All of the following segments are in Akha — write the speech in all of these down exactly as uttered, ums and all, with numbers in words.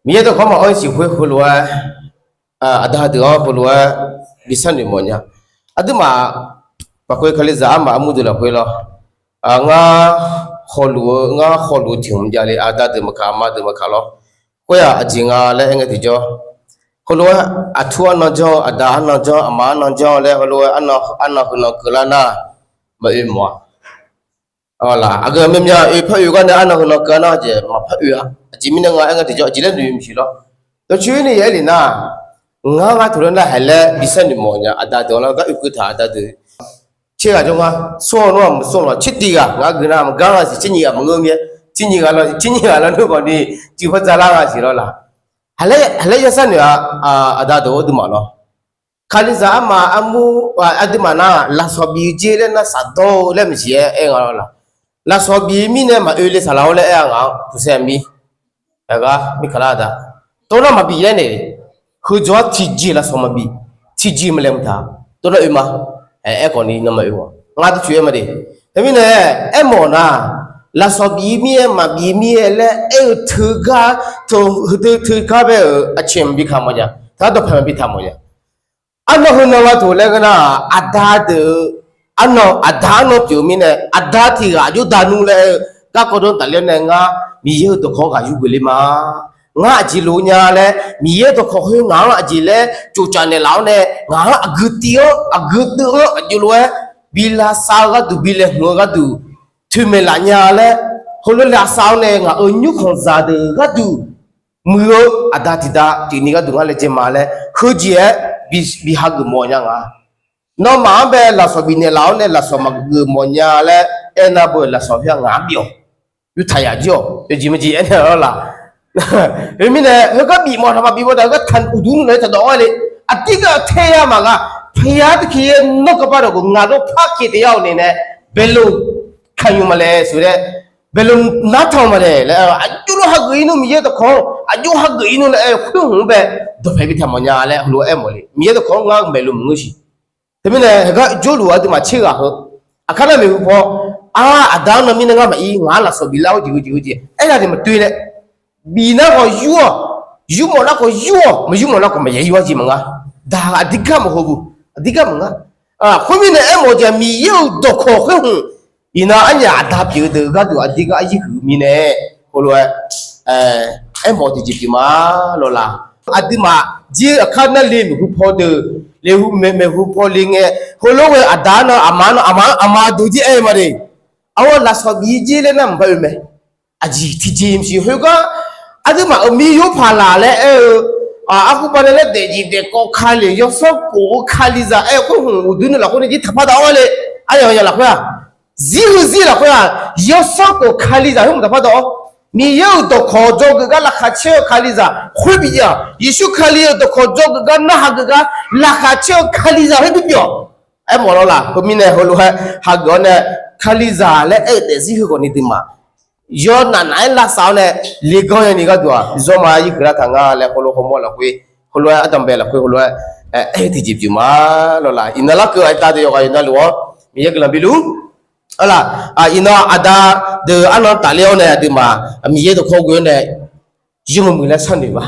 Miqyaer dawqkawq maqanr-eu siq khoer heulof-aer, aqda deuq-anr heulof-aer bi sharnoeq mawf nya. Aqduimaf, paqkhoer Kalizaq armaf armur deuq lafkhoer lawr, ngar hawluf-eu, ngar hawluf-eu tiq hmq jav le, aqda deuq maqkaq, aqma deuq maqkaq lawr. Khoer-aq aqjeq nga laer aer ngae tiqjawr, heulof-aer aqtur arnan janr-eu, aqda arnan janr, aqma arnan janr laer heulof-aer arnan heunan keuvlar nar, maqoe mawf-a. Aqgeu myavmyav oe par oe gar nae arnan heunan keuvlar nar jeq maqpar oe-a. Aqjeq mirnae nga aer ngae tiqjawr, aqjeq laer noeq maqsiq lawr. Dawqtsuif ni ya aer lef nar, ngar ngar taqler nar haeq laer bi sharnoeq mawf nya. Aqda deuq-anr lar gar oekeuv taq, aqda deuq tser ghaq jawr ngar, smr-awr nar maqsmr lawq, tser tiq ghaq ngar gui nar maqgar nga siq, tser nyiq ghaq maqngeur mir-aer, tser nyiq ghaq lawr, tser nyiq ghaq lawr nar khawf ni, tiq par dzalar nga siq lawr laq. Haeq laer ya sharnoeq-a. Aqda deuq-anr duimaf lawr, Kalizaq armaf armur, aqduimaf nar lafsawq bif-eu jer laer nar shafdawr-eu laer maqsiq-aer aer nga lawr laq. Lafsawq bif-eu mirnae maqoe le saqlaq-awr laer aer-a ngaq-anr puqsaer mir. Aqgar mirkaq lar aqda, tawr nar maqbif laer nae, heujawr-aer tiqjeq lafsawq maqbif, tiqjeq maqlaeq mqtaq, tawr nar oe ma. Aer khawf ni nawmaf oe-awq, ngar dawqtsuif aer ma de. Teumirnae aermawf nar, lafsawq bif mir-aer maqbif mir-aer laer aer-eu teugar, teu, heudeu teugar bae-euq aqceuq maqbi kamq mawfnya, teugar dawqpaeq maqbi taq mawfnya. Arnan heunan nga taq laer ngeur nar, aqda deuq-eu arnan, aqda arnan pyeuf-eu mirnae, aqda tiq ghaq aqjox da nmr laer aer-eu garkawv dawr tafler-awr nae ngar Miqyaer-euq dawqkawq ghaq yurgeuf le ma. Ngar aqjeq lof nya laer, Miqyaer dawqkawq khoer ngaq-anr aqjeq laer tsoftsaf naeqlaf-awr nae, ngaq-anr aqgeu tiv-anr aqgeu deuv-anr aqjox lof-aer bi lavsav-eu gharduq, bi laeqhmq-eu gharduq, toeqmaeq laf nya laer, heulof lavsav-awr nae ngaq-euq nymrkhanqzaq deuq gharduq muiq-eu aqda tiqda tiqni gharduq ngar laejae ma laer heujeq-aer bi hageuf mawf nya nga. Nawmaf-anr bae lafsawq bifnaeq laf-awr nae lafsawq maqgeuf mawf nya laer aernar beu lafsawq khoer-aq ngaq-anr bif-awq. Yurtaq yaf jir-awq, yawjeq maqjeq aernaeq-awr laf. Khoermirnae heugar bif mawf taq maqbif mawf taq heugar taq uqduq nmr naeq-aer taqdawv-awr le. Aqdir gar-eu tae ya maqgha, pyaer tiqkir-aer nawr kaqpar dawq geuf ngaq dawr par keq taef yar-awq naeq nae, baeloq kaqnymq maqlae sheuq laer, baeloq nartanq maqlae laer, aqjox lof hageuf ir nmr Miqyaer dawqkawq-anr aqjox hageuf ir nmr laer aer-eu khoer hmq-anr bae dawqpaeq bi taq mawf nya laer heulof-aer aermawf le. Miqyaer dawqkawq-anr ngar maeqlof maqngeur siq. Teumirnae heugar jawrluf aqduimaf tser ghaq heu, aqkar nar maeqhu paw, ar, aqda-anr nan mirnae ngar maqir, ngaq-anr lafsawq biflar-awr jeq heu jeq heu jeq aerghaq tiq maqtoe laer, bif nar khawf yur-awq, yurmawf nar khawf yur-awq, maqyurmawf nar khawf maqya yur-ar jeq maqnga. Daq aqdir gar maqhaw bu, aqdir gar maqnga. Khoermirnae aermawf-eu jeq-aq Miqyaer-euq dawqkawq khoer hmq, iqnan arnyaf aqda pyeuf-eu deuq gharduq aqdir gar aryir huiq-eu mirnae, heulof-aer aermawf tiqjeq pyeuf ma lawq laq. Aqduimaf jir aqkar nar le maeqhu paw deuq, le maeqhu paw le ngae, heulof ghae aqda-anr nan aqma nan aqma aqma duq jir aer-eu ma de. Aqyawf lafsawq bif-ir jir laer nar maqbar oe mae. Aqjeq tiqjeq maqsiq khoergar, aqduimaf-euq mir yor paq laq laer aer-eu, arhuba nae laer daefzif daefkawv Kali yawsanr khof-eu Kalizaq aer-eu khoer hmq uqduq nmr lafkhoer nae jir taqpar dav-awr le. Aqyawf ya lafkhoer-aq, zir heu zir lafkhoer-aq, yawsanr khof Kalizaq khoer hmq taqpar dav-awr, Miqyaer-euq dawqkawq dzawgeuf gar laqkhaq caer-eu Kalizaq khoer bi jav-aq, Yeqsur Kali-euq dawqkawq dzawgeuf gar narhaq geuf gar laqkhaq caer-eu Kalizaq khoer bi jav-awq. Aermawf lawq laq. Khoermirnae heulof-aer hageuf-awr nae, Kalizaq laer aer-eu daefzir heukhawf ni duimaf yawnaf naf-aer lavsav-awr nae, leganr yani gharduq-aq zawrma yir huiqlar taq nga laer heulof hawmawr lafkhoer, heulof-aer ardanqbae lafkhoer heulof-aer aer-eu tiqjeq pyeuf ma lawq laq. Iqnan larkeuv aqda deuq yawqghaq yawqnan luf-anr Miqyaer guiqlanq bif luf. Arlaq, iqnan aqda deuq arnan tafler-awr nae aqduimaf Miqyaer dawqkawq ghoe-awr nae yawmuiq muiq laer sharnoeq ma.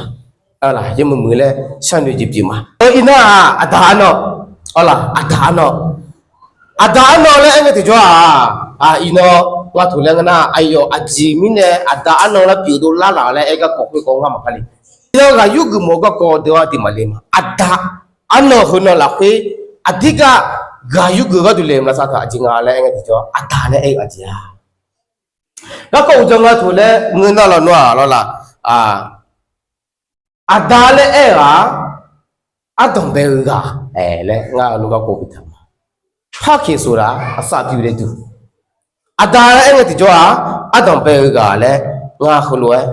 Arlaq, yawmuiq muiq laer sharnoeq jeq pyeuf ma. Iqnan-aq aqda arnan, arlaq, aqda arnan, aqda arnan laer aer ngae tiqjawr-aq, iqnan nga toq laer ngeur nar, aqyawf aqjeq mirnae aqda arnan lar pyeuf dov lar laf laer aer garkawv khoerkawv ngar maqpar le. Iqnan ghaq yurgeuf mawf-eu garkawv deuq-anr aqduimaf le ma. Aqda arnan heunan lafkhoer aqdir gar ghaq yurgeuf gharduq le mq lavsav taq aqjeq nga laer aer ngae tiqjawr, aqda laer aer-eu aqjeq-a. Garkawv uqdzan nga toq laer ngeur nar lawq nawr-aq lawq laq. Aqda laer aer-eu ghaq-aq, ardanqbae-eu ghaq laer ngar heulof garkawv bitaq ma. Parkeq soqlaq aqsar pyeuf le duq. Aqda laer aer ngae tiqjawr-aq, ardanqbae-eu ghaq laer ngar heulof-aer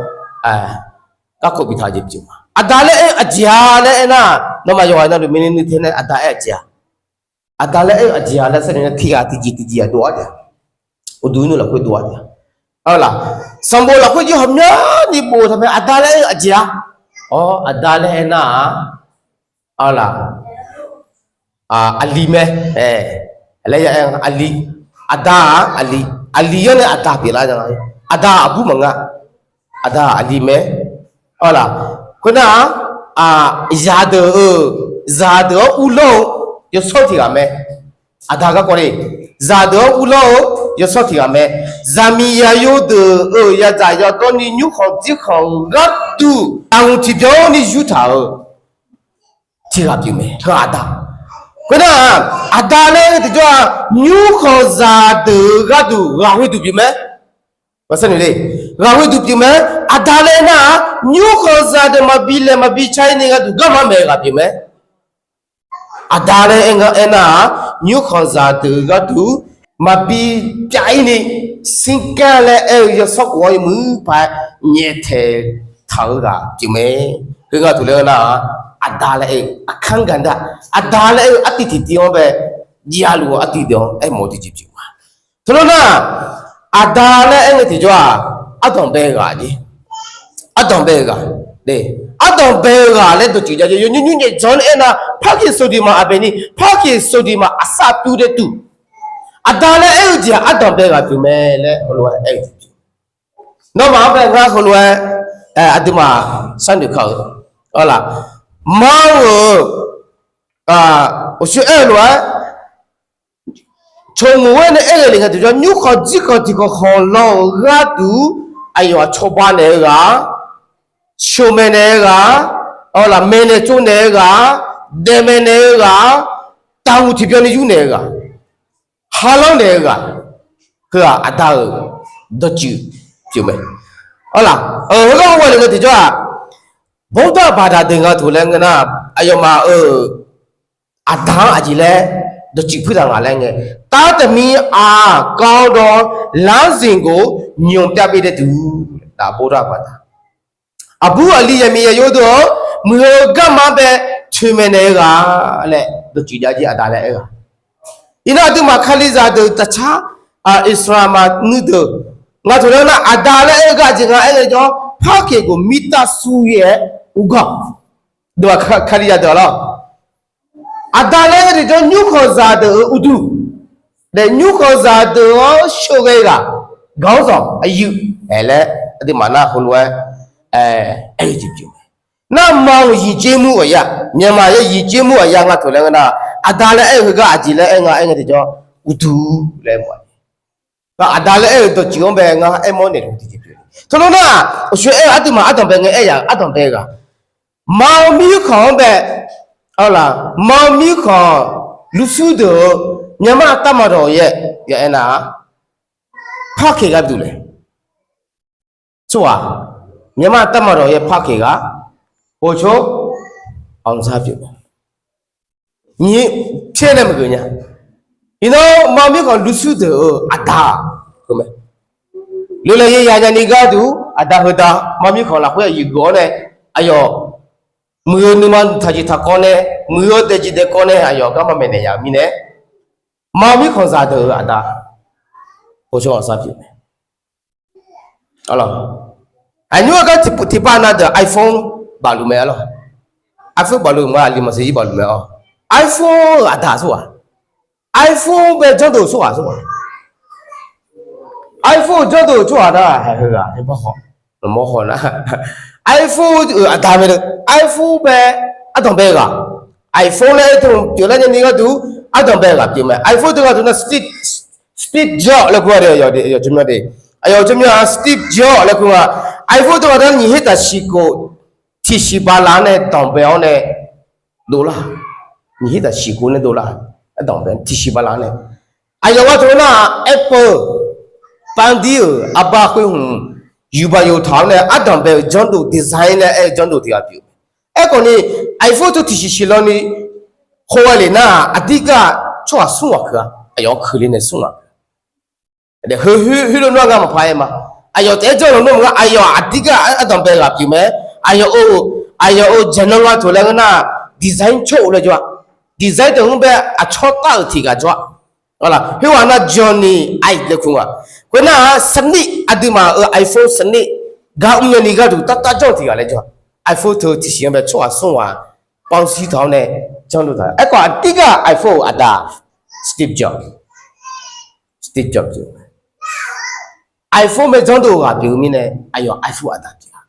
garkawv bitaq jeq pyeuf ma. Aqda laer aer-eu aqjeq-a laer aernar, nawmaf yawqghaq navluf myavnuiv nuiv te nae aqda aer aqjeq-a. Aqda laer aer-eu aqjeq-a laer sharnoeq nar tiq ghaq tiqjeq tiqjeq-aq dov-ar taef-a. Uqduq nymr lafkhoer dov-ar taef-a. Arlaq, sanqbof lafkhoer jir ghawqmyani bof taq mae, aqda laer aer-eu aqjeq-a. Awr, aqda laer aernar-aq, arlaq, aqli mae. Laer ya aer-a, aqli. Aqda-aq aqli, aqli-anr nae aqda pyeuflar nya nga. Aqda aqbur maqnga. Aqda aqli mae. Arlaq, khoernar-aq, zaqdeuq-euq, zaqdeuq-anr uvlanr-eu yawsanr tiq ghaq mae. Aqda garkawv le, zaqdeuq-anr uvlanr-eu yawsanr tiq ghaq mae. Zaqmiq zaqyo deuq-euq yadzaq yadawr ni nymrkhanq dzirkhanq-euq gharduq, aqhmq tiqbyan ni yurtaq-euq tiq ghaq pyeuf mae. Heu aqda. Khoernar-aq, aqda laer aer-eu tiqjawr-aq, nymrkhanq zaqdeuq-euq gharduq ghaq khoerduq pyeuf mae. Ghaq khoerduq pyeuf mae. Aqda laer aernar-aq, nymrkhanq zaqdeuq maqbi laeq maqbi ca-ir ni gharduq garma maeq-eu ghaq pyeuf mae. Aqda laer aernar-aq, nymrkhanq zaqdeuq-euq gharduq maqbi pyav-ir ni, sinrgar laer aer-eu yawsanr khof-anr yawmuiq paq-aer nyaeftaeq taq-eu ghaq pyeuf mae. Khoergar taq laer aernar-aq, aqda laer aer-eu aqkar gaqda, aqda laer aer-eu artiv tiqtiv-anr bae javluf-eu artiv deuq-anr aermawf-eu tiqjeq pyeuf ma. Teulof nar, aqda laer aer ngae tiqjawr-aq, ardanq bae-eu ghaq jeq. Ardanq bae-eu ghaq. Ardanq bae-eu ghaq laer dawqtsuif jav jeq yawnyir nymr nyaef dzanr-anr aernar, parkeq sawqdiq ma aqbaeq ni, parkeq sawqdiq ma aqsar pyur dae tuq. Aqda laer aer-eu jeq-aq ardanq bae-eu ghaq pyeuf mae laer heulof-aer aer-eu jeq pyeuf. Nawmaf-anr bae ngar heulof-aer aqduimaf sharnoeq ka-eu, arlaq, mar-euq uqshoe aer-eu lof-aer, tsawrmawq ghae nae aer-eu le ngae tiqjawr, nymrkhanq dzirkhanq tiqkhanq khanqlan-euq gharduq, aqyawf-aq cawba naeq-eu ghaq, sheuqmaeq naeq-eu ghaq, arlaq, maeqnaeq tsovnaeq-eu ghaq, daefmaeq naeq-eu ghaq, taqhuq tiqbyan ni yur naeq-eu ghaq, halanr naeq-eu ghaq, heu-aq aqda-euq dawqtsuif pyeuf mae. Arlaq, heugar hawghae le ngae tiqjawr-aq, bawrdanr baqdaq deuq nga taq laer ngeur nar, aqyawfmaf-euq aqda-anr aqjeq laer dawqtsuif puirtaq nga laer ngae, ตาแต่มีอาการดอง ล้างสิ่งของ nymq pyav bi dae tuq, bawrdanr baqdaq aqbur aqli zaqmiq zaqyo deuq-anr muiq-eu garma-anr bae toeqmaeq naeq-eu ghaq laer dawqtsuif jav jeq aqda laer aer-eu ghaq. Iqnan aqduimaf kalizaq deuq taqcar, Iqsaqlaqmaf nuideuq nga taq laer nar, aqda laer aer-eu gar jeq nga aer ngae jawr, parkeq khof mirtav sur-aer uvgar, aqduimaf kalizaq deuq-a lawr. Aqda laer aer-eu tiqjawr nymrkhanq zaqdeuq-euq uqduq, nae nymrkhanq zaqdeuq-anr sheuqghae ghaq, gaq-anr zanq aqyuif, ae laer aqduimaf nar heulof-aer aer-eu jeq pyeuf mae. Nar maqanr-euq ယဉ်ကျေးမှု aqyuif, Myanmar ya ယဉ်ကျေးမှု aqyuif nga taq laer ngeur nar, aqda laer aer-eu heugar aqjeq laer aer nga aer ngae tiqjawr, uqduq laer mawf-a. Aqda laer aer-euq dawqtsuif-anr bae ngar aermawr naeq luf tiqjeq pyeuf. Teulof nar, uqshoe aer-eu aqduimaf ardanq bae ngae aer-a, ardanq bae-eu ghaq, maqanr mirkhanq-anr bae, arlaq, maqanr mirkhanq lursur deuq-eu Myanmar တပ်မတော် ya, ya aernar-aq, parkeq gharduq le tsawrhaq, Myanmar တပ်မတော် ya parkeq ghaq, ဗိုလ်ချုပ်အောင်ဆန်း pyeuf-a. Nyiq pyaer nae maqgeuf nya. Iqnan maqanr mirkhanq lursur deuq-euq aqda, loeqlaeq yaeya nyani gharduq aqda heudaq maqanr mirkhanq lafkhoer aqyuif geuf-awr nae, aqyawf muiq-eu nuima taqjeq taqkawv nae, muiq-eu daefjeq daefkawv nae aqyawf garma maeqnaeq ya-eu mirnae, maqanr mirkhanq zaqdeuq-euq aqda, ဗိုလ်ချုပ်အောင်ဆန်း pyeuf-a. Aqnymr-eu gar tiqpav na deuq iPhone bafluf mae-a lawr. iPhone bafluf ma, aqli maqsiq-ir bafluf mae-awr. iPhone-euq aqda tsawrhaq, iPhone bae janrdov-eu tsawrhaq tsawrhaq, iPhone-euq janrdov-euq tsawrhaq nar, heughaq mawrhaw nar, iPhone-euq aqda mae-a. iPhone bae ardanq bae-eu ghaq, iPhone laer aer teu pyeuflar nyani gharduq ardanq bae-eu ghaq pyeuf mae. iPhone teu ghaq teu nar Steve Jobs laer kur-a, aqyawf tsawrmyanr de, aqyawf tsawrmyanr-aq Steve Jobs laer kur nga. iPhone teu ghaq nar nyiq her taqsiq khof tiqsiq bala-anr nae danqbae-awr nae dovlar. Nyiq her taqsiq khof nae dovlar. Ardanq bae tiqsiq bala-anr nae, aqyawf gharduq nar Apple, ပန်းသီး-euq arbar khoer hmq yuqbaq yawtaq-awr nae ardanq bae-euq janrdov, design nae aer-eu janrdov tiq ghaq pyeuf. Aerkhawf ni, iPhone teu tiqsiq siqlan ni hawghae lef nar, aqdirgar tsawrhaq smr ghaq keuq-a, aqyawf-anr keuvle nae smr ghaq keuq. Heu, heulof nar ngamaf paq-aer ma. Aqyawf taef-aer janrluf nar maqngeur, aqyawf aqdirgar ardanq bae ghaq pyeuf mae. Aqyawf-euq, aqyawf-euq jaqnan nga taq laer ngeur nar, design tsawr-eu laer jawr-a. Design deuq-anr bae aqcawq taf-euq tiq ghaq jawr-a. Khoerghaq nar Jony Ive laer kur nga. Khoernar-aq สนิท, aqduimaf-euq iPhone สนิท gar mrnyani gharduq tartav janr-eu tiq ghaq laer jawr-a. iPhone teu tiqsiq-anr bae tsawrhaq smr ghaq ပန်းသီး taq-awr nae janrdov taq. Aerkhawf aqdirgar iPhone-euq aqda Steve Jobs, Steve Jobs pyeuf-eu mae. iPhone bae janrdov-eu ghaq pyeuf-eu mirnae aqyawf iPhone aqda pyeuf-a.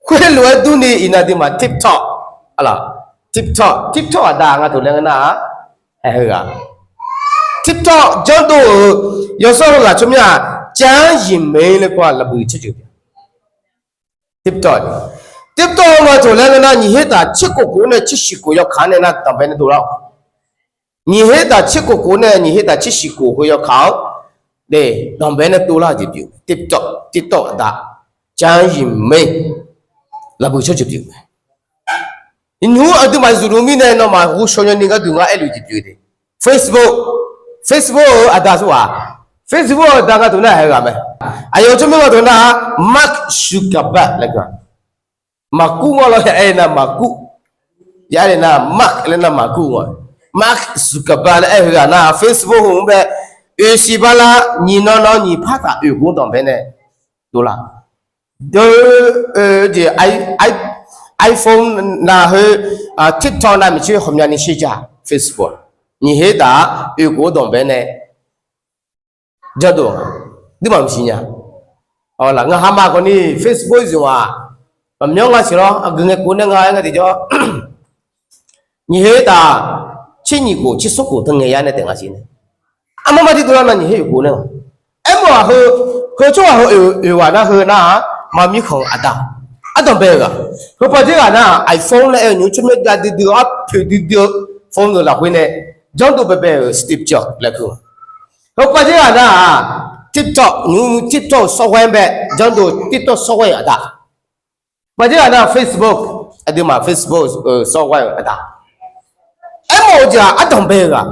Khoerlof-aer durni iqnan aqduimaf TikTok, a laq, TikTok, TikTok aqda nga toq laer ngeur nar-aq, aer heughaq. TikTok janrdov-euq yawsanr heughaq tsawrmyanr-aq, 张雨霏 laer kur-aq, laqbuiq tsawrjeuq pyeuf. TikTok, TikTok nga toq laer ngeur nar, nyiq her taf tser khof khof nae tser shiq khof yawkaq nae nar danqbae nae dovlar-awq. Nyiq her taf tser khof khof nae nyiq her taf tser shiq khof heu yawkaq-anr, de, danqbae nae dovlar-eu jeq pyeuf. TikTok, TikTok aqda, 张雨霏 laqbuiq tsawrjeuq pyeuf mae. Nymr aqduimaf zmqluf mirnae nawmaf ghovshaw nyani gharduq ngar aerluf jeq pyeuf de. Facebook, Facebook-euq aqda tsawrhaq, Facebook-euq aqda nga toq nar-aq, aerghaq mae. Aqyawf tsawrmyanr nga toq nar-aq, Mark Zuckerberg laer kur-aq. Maqkur ngawr lawr, ya aer nar maqkur. Ya aer nar Mark laer nar maqkur ngawr. Mark Zuckerberg laer aer heughaq nar-aq, Facebook heu-anr bae oeqsiq bala nyiq nan nan nyiq par taf oeq ghof danqbae nae dovlar. Deu, jeq, iPhone nav heu, TikTok nav maeqtsoer hawqmyani shirja Facebook nyiq her taf oeq ghof danqbae nae janrdov-aq, duimaf maqsiq nya. Awq laq, ngaq hamaf khawfni Facebook zmq-aq, maqmyanr nga siq lawr, aqgeu ngae kov nae nga aer nga tiqjawr, nyiq her taf tser nyiq khof tser smr khof teu ngaeq yar nae taef nga siq nae, armar mar tiq dovlar nar nyiq her oeq khof nae-aq, aermawf-aq heu, heu tsawrhaq heu oeq ghaq nar heu nar-aq, maqmir khanq-eu aqda, ardanq bae-eu ghaq. Heu paqjeq ghaq nar-aq, iPhone laer aer-eu nymr tsawrmyanr jav duidui-eu arpoeq duidui-eu phone-euq lafkhoer nae janrdov baebae-euq Steve Jobs laer kur-aq. Heu paqjeq ghaq nar-aq, TikTok nymr TikTok-euq software bae janrdov TikTok software-euq aqda. Paqjeq ghaq nar-aq Facebook, aqduimaf Facebook-euq software-euq aqda. Aermawf-eu jeq-aq ardanq bae-eu ghaq.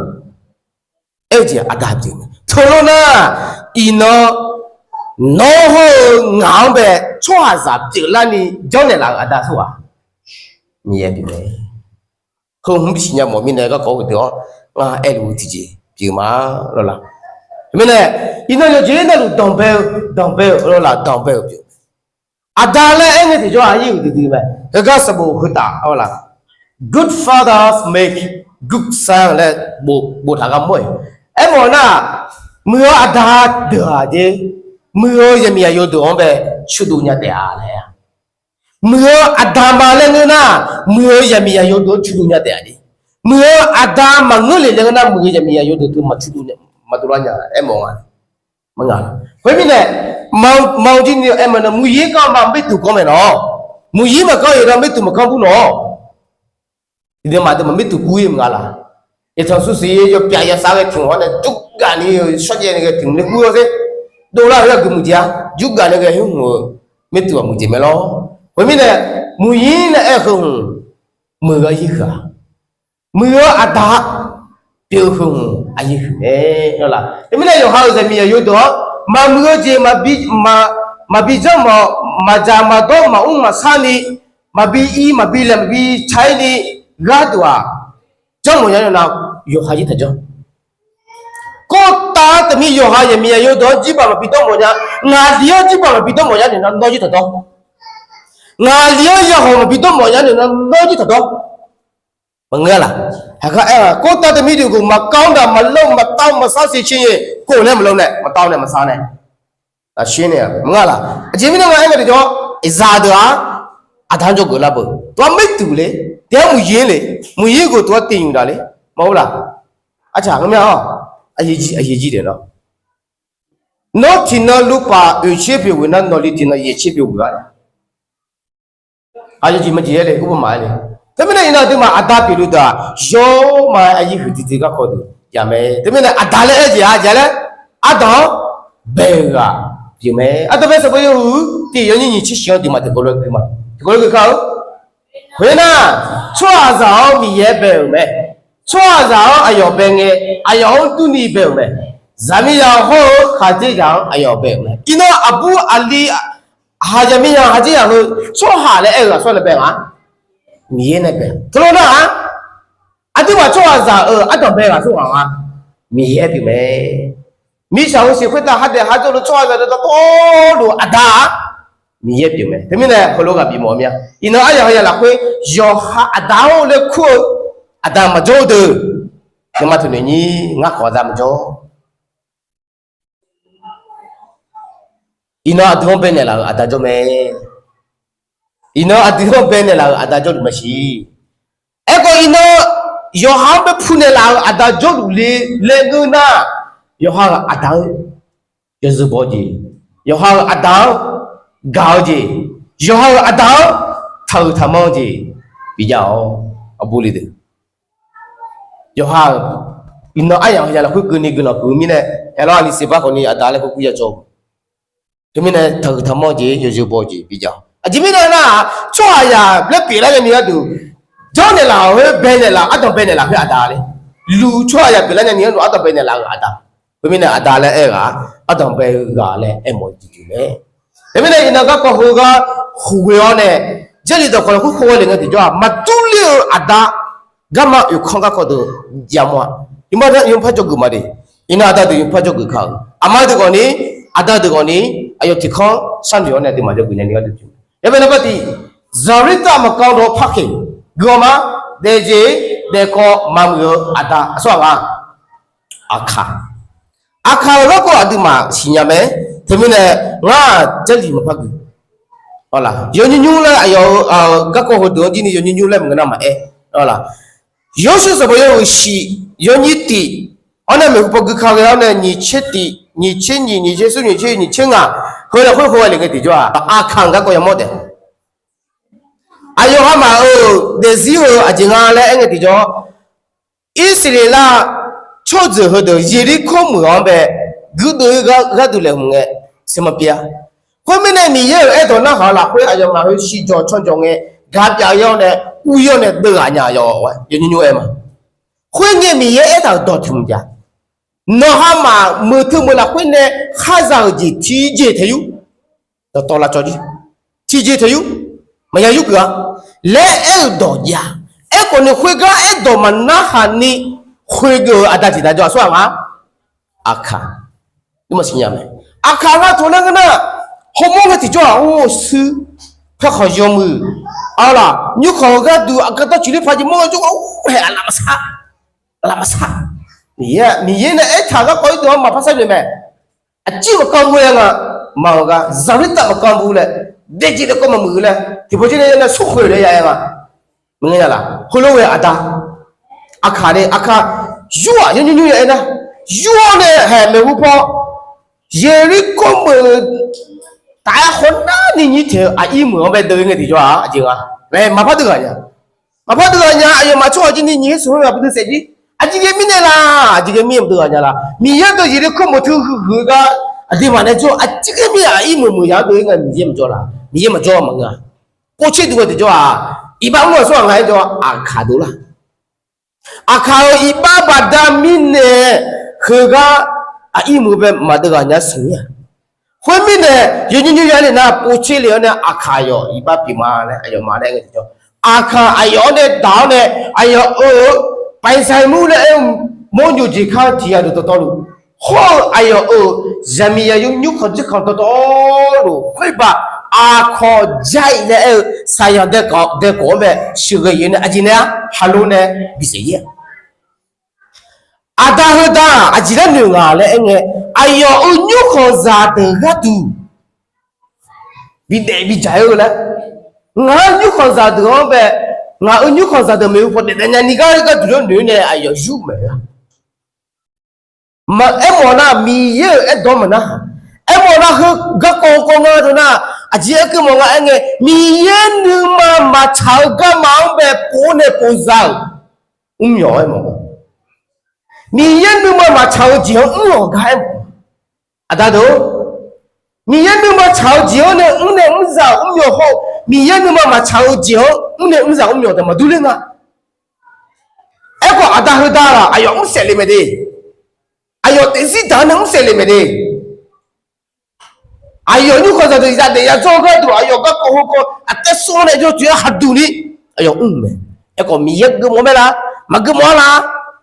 Aer-eu jeq aqda pyeuf mae. Teulof nar, iqnan nawr hawr-eu ngaq-anr bae tsawrhaqzaq pyeuflarni janrnaeq laf-euq aqda tsawrhaq Miqyaer pyeuf mae. Heu hmq bisiq nya mawf mirnae garkawv heudeuq-anr ngar aerluf-eu tiqjeq pyeuf ma lawr laq. Teumirnae, iqnan yawqjeq navluf danqbae-eu, danqbae-eu lawr laq, danqbae-euq pyeuf. Aqda laer aer ngae tiqjawr aqyuif duidui mae. Heugar sanqbof heu taf-awr laq, Good fathers make good sons laer boftaq gar mawr-iq. Aermawf nar, muiq-eu aqda deuq-aq jeq, muiq-eu yaqmiq yaqyo deuq-anr bae cuqduq nya taef-a laer. Muiq-eu aqda ma laer ngeur nar, muiq-eu yaqmiq yaqyo deuq-anr cuqduq nya taef-a jeq. Muiq-eu aqda maqngeur lef laer ngeur nar, muiq-eu yaqmiq yaqyo deuq teu maqcuqduq maqdov lar nya aermawf nga. Maqnga laq. Khoermirnae, maqjir ni aermawf nar, muiqyir kanr ma mirduq kanr mae nawr. Muiqyir maqkanr-eu nar mirduq maqkanr bur nawr. Iqdui maqdui maq mirduq kur-ir maqnga laq. Iqtanq shusiq yawpyaf yawsav ghae tiq hmq-awr nae jurgaq ni shawrjaev ni ghae tiq hmq ni kur-awr sher. Dovlar-eu aqgeu muiqjeq-a, jurgaq ni ghae hmq-eu mirduq-aq muiqjeq mae lawr. Khoermirnae, muiqyir nae aer-eu heu hmq, muiq-eu aqyuif huiq-a. Muiq-eu aqda pyeuf-eu heu hmq aqyuif huiq mae lawr laq. Teumirnae yawqha-euq zaqmiq yaqyo deuq-anr maqmuiq-eu jeq maqbi janr mawf, maqdzaq maqdawr maqmr maqsar ni, maqbi ir maqbi laeq maqbi ca-ir ni gharduq-aq, janr mawf nya-eu nar yawqha jir taq janr. Kawrtav teumirnae yawqha yaqmiq yaqyo deuq-anr jirbaq maqbi dawr mawf nya, ngaqli-anr jirbaq maqbi dawr mawf nya naeq nar nawr jir taq dawr. Ngaqli-anr yahawq maqbi dawr mawf nya naeq nar nawr jir taq dawr. Maqngeur laq. Haqgar aer-aq, kawrtav teumirnae deuq maqkawv-anr daq maqlawr maqtav maqsar siq ciq-aer khof nae maqlawr nae maqtav nae maqsar nae. Aqsir nae maqnga laq. Aqjeq mirnae nga aer nga tiqjawr, iqzaq deuq-aq, aqda-anr jawrgeuf lar beu. Tov-aer mirduq le, taef-aer muiqyir le, muiqyir ghof tov-aer tiq nymq daq le, maqngeur laq. Arcaq heumya-awr, aqyuif jir daeq nar, nawr tiqnan luvpaf oeqtser pyeuf ghoe nar, nawqli tiqnan yaeqtser pyeuf ghoe-a. Aqyawf jeq maqjeq-aer le, ur beu maqaer le. Teumirnae iqnan aqduimaf aqda pyeufluf deuq-aq, yawma aqyuif huiq tiqtiq garkawv deuq ya mae. Teumirnae aqda laer aer jeq-a jeq laer, ardanq-anr bae-eu ghaq pyeuf mae. Ardanq bae sanqbof yawhuiq tiq yawnyir nyiq tser shiq-anr duimaf tiqkawv lof-aer gui ma. Tiqkawv lof-aer gui kar-eu. Khoernar, tsawrhaqzaq-anr Miqyaer bae-euq mae. Tsawrhaqzaq-anr aqyawf bae ngae, aqyawf-anr durni bae-euq mae. Zaqmiqzaq hawr-eu khaqdzerzaq-anr aqyawf bae-euq mae. Iqnan aqbur aqli haqzaq miqzaq haqdzerzaq heu tsawrhaq laer aer-eu ghaq tsawrhaq nae bae nga. Miqyaer nae bae. Teulof nar-aq, aqduimaf tsawrhaqzaq-euq ardanq bae ghaq tsawrhaq nga. Miqyaer pyeuf mae. Mirtsaq heusiq khoertav ha daef ha jawr-eu tsawrhaqzaq dawqtawvluf aqda-aq, Miqyaer pyeuf mae. Teumirnae heulof ghaq bifmawf-eu mir-a. Iqnan aryaq heuya lafkhoer yawqha aqda-or laer kur-eu aqda maqjawr-eu deuq, nuima taqnoeq nyir ngar khawf aqda maqjawr. Iqnan aqdui-anr bae naeqlaf-euq aqda jawr mae. Iqnan aqdui-anr baenaeq laf-euq aqda jawrluf maqsiq. Aerkhawf iqnan yawqha-anr bae puq naeqlaf-euq aqda jawrluf le laer ngeur nar, yawqha-euq aqda-anr yawzeu baw-eu jeq, yawqha-euq aqda-anr gaq-eu jeq, yawqha-euq aqda-anr taqhuiq taqmanr-eu jeq bijav-awq. Aqbur le deuq, yawqha-euq iqnan aryamq heu ya lafkhoer keuvni guiqlanq huiq-eu mirnae, haeqlawr aqli siqbar khawfni aqda laer khoerkuir ya jawr-eu. Teumirnae taqhuiq taqmanr-eu jeq, yawzeu baw-eu jeq bijav-awq. Aqjeq mirnae aernar-aq, tsawrhaqzaq laer pyeuflar nyani gharduq, jawrnaeq laf-awq, baenaeq laf, ardanq baenaeq laf khoer aqda le. Luf tsawrhaqzaq pyeuflar nyani gharduq ardanq baenaeq laf-euq aqda. Khoermirnae aqda laer aer-eu ghaq ardanq bae-eu ghaq laer aermawf-eu jeq mae. Teumirnae iqnan garkawv heugar khof ghoe-awr nae, Jarlif dawqkawq lafkhoer khof ghae le ngae tiqjawr-aq, maqdur ler-eu aqda garma oeqkanr garkawv deuq yamawr-a. Yawpar jawrgeuf ma de. Iqnan aqda deuq yawpar jawrgeuf ka-euq aqma deuq khawfni, aqda deuq khawfni, aqyawf tiq kanr sharnoeq-awr nae aqduimaf jawrgeuf nyani gharduq pyeuf. Yawbae naqbar tiq, Zaqlirtav maqkawv dawq parkheq, guiqlanq ma, daefjeq daefkawv maqmuiq-eu aqda aqsur aqghaq, Aqkaq. Aqkaq-euq garkawv aqduimaf siqnya mae. Teumirnae ngar-aq Jarlif maqpar gui. Yawnyir nymr laer aqyawf-euq garkawv heudeuq-anr jir ni yawnyir nymr laer maqngeur nar maqaer. Yawshir sanqbof yawhuiq shif, yawnyir tif, awr nae maeqhu paw gui ka ghae-awr nae nyiq tser tif, nyiq tser nyiq, nyiq tser smr, nyiq tser, nyiq tser ngaq, heu lafkhoer khof ghae le ngae tiqjawr-aq, Aqkaq-euq garkawv yamawr taef. Aqyawf hamaf-euq daefzir-eu aqjeq nga laer aer ngae tiqjawr, Irsaqleqlav tsawrjeuq heudeuq Yeqlirkor meuq-anr bae guirdeuv gharduq laeqhmq ngae, seqma pyav-a. Khoermirnae Miqyaer-euq aerdawq narhaq-eu lafkhoer aqyawfmaf heu shirjawq canjawq ngae, gaq pyav-ir-awr nae, ur-ir-awr nae deuv ghaq nya yawf-aer nymr nymr aer ma. Khoerngae Miqyaer aertaq-euq dawq tiq mq jav. Nawq hamaf meuq teu meuq lafkhoer nae khar za-euq jeq tiqjeq taeq yur. Dawqtawv lavcawv jir. Tiqjeq taeq yur. Maqya yur geuf-a laer aer-euq dawq jav. Aerkhawf ni khoergar aerdawq maqnarhaq ni khoergeuf-euq aqda tiq da jawr aqsur aqghaq, Aqkaq. Aqkaq ngar taq laer ngeur nar, hawmawr ngae tiqjawr-aq or shuir, paerkhanq yawmuiq, arlaq nymrkhanq-eu gharduq aqgaf dawrcif ler paq jeq mawr-eu jawrgar or haeq aqlaf maqsar, aqlaf maqsar. Miqyaer nae aertaq-euq garkawv irdeuv-anr maqpar sharnoeq mae. Aqcir maqkanr bur-aer nga, maqanr gar Zaqlirtav maqkanr bur laer, daefjeq daefkawv maqmuiq-eu laer tiqpawf jir nae nae smrkhoeq laer ya-aer nga. Maqngeur nya laf, heulof ghae aqda, Aqkaq nae Aqkaq yur-aq yawnyir nymr ya aer nar, yur-awr nae haeq maeqhu paw Yeqlirkor meuq taf-aer hawnar ni nyir taeq-eu aqir meuq-anr bae deuv-ir ngae tiqjawr-aq aqjeq nga. Maqpar deuv ghaq nya. Maqpar deuv ghaq nya, aqyawfmaf tsawrhaq jir ni nyiq-aer smq-anr ghaq bdui saef jir. Aqjeq ghae mirnae laf, aqjeq ghae mir-aer maqdeuv ghaq nya laf. Miqyaer deuq Yeqlirkor meuq teu huiq huiq-eu gar aqduimaf nae jawr aqjeq ghae mir-aer aqir meuq meuq ya-anr deuv-ir ngae Miqyaer maqjawr laf, Miqyaer maqjawr maqngeur-a. Povtser duq ghae tiqjawr-aq, iqbax mr-aq sawr-aq nga-aer jawr Aqkaq deuv lar. Aqkaq-euq iqbax baqda mirnae heugar aqir meuq bae maqdeuv ghaq nya smq-ir-aq. Khoermirnae yawnyir nymr ya le nar povtser le-awr nae Aqkaq aqyawf iqbax pyeuf ma laer aqyawfmaf nae aer ngae tiqjawr, Aqkaq aqyawf-anr nae daq-awr nae aqyawf-euq paeqsaq mur laer aer-eu mawrnyoq jeq kar-eu tiq ghaq deuq dawqtawvluf, hawr-eu aqyawf-euq zaqmiqzaq yawr nymrkhanq jirkhanq dawqtawvluf khoerbaq Aqkaq Jaiq laer aer-eu saqyanq daeqkawq-anr bae sheuqghae-ir nae aqjeq nae-a, haqlo nae bisaef-ir-a. Aqda heu da-aq aqjeq laer noeq nga laer aer ngae, aqyawf-euq nymrkhanqzaq deuq gharduq bidaef bidzaq-aer-eu laer, ngaq-euq nymrkhanqzaq deuq-anr bae, ngaq-euq nymrkhanqzaq deuq maeqhu paw daef daef nyani gar gharduq laer noeq-aer nae aqyawf yur maeq-a. Aermawf nar Miqyaer-euq aerdawq maqnarhaq. Aermawf nar heu garkawv kawv nga deuq nar, aqjeq aerkeuv mawf nga aer ngae, Miqyaer nuima maqtsaq-eu garma-anr bae pov-awr nae pov za-euq mrmyawf-aer mawf-a. Miqyaer nuima maqtsaq-eu jeq-anr mr-awq gar aermawf-a. Aqda deuq, Miqyaer nuima tsaq-eu jeq-anr nae mr nae mr za-euq mrmyawf hawr-eu, Miqyaer nuima maqtsaq-eu jeq-anr mr nae mr za-euq mrmyawf taef maqdur ler nga. Aerkhawf aqda heu da-aq aqyawf mr saef le mae de. Aqyawf daefzir daq-anr nae mr saef le mae de. Aqyawf nymrkhanqzaq deuq zadaef yadzawr-eu gharduq aqyawf garkawv heukawv aqtaer sar-awr nae jawr tsoeq-aer haduq ni aqyawf mr-euq mae. Aerkhawf Miqyaer geufmawf-eu mae la? Maqgeufmawf-a la?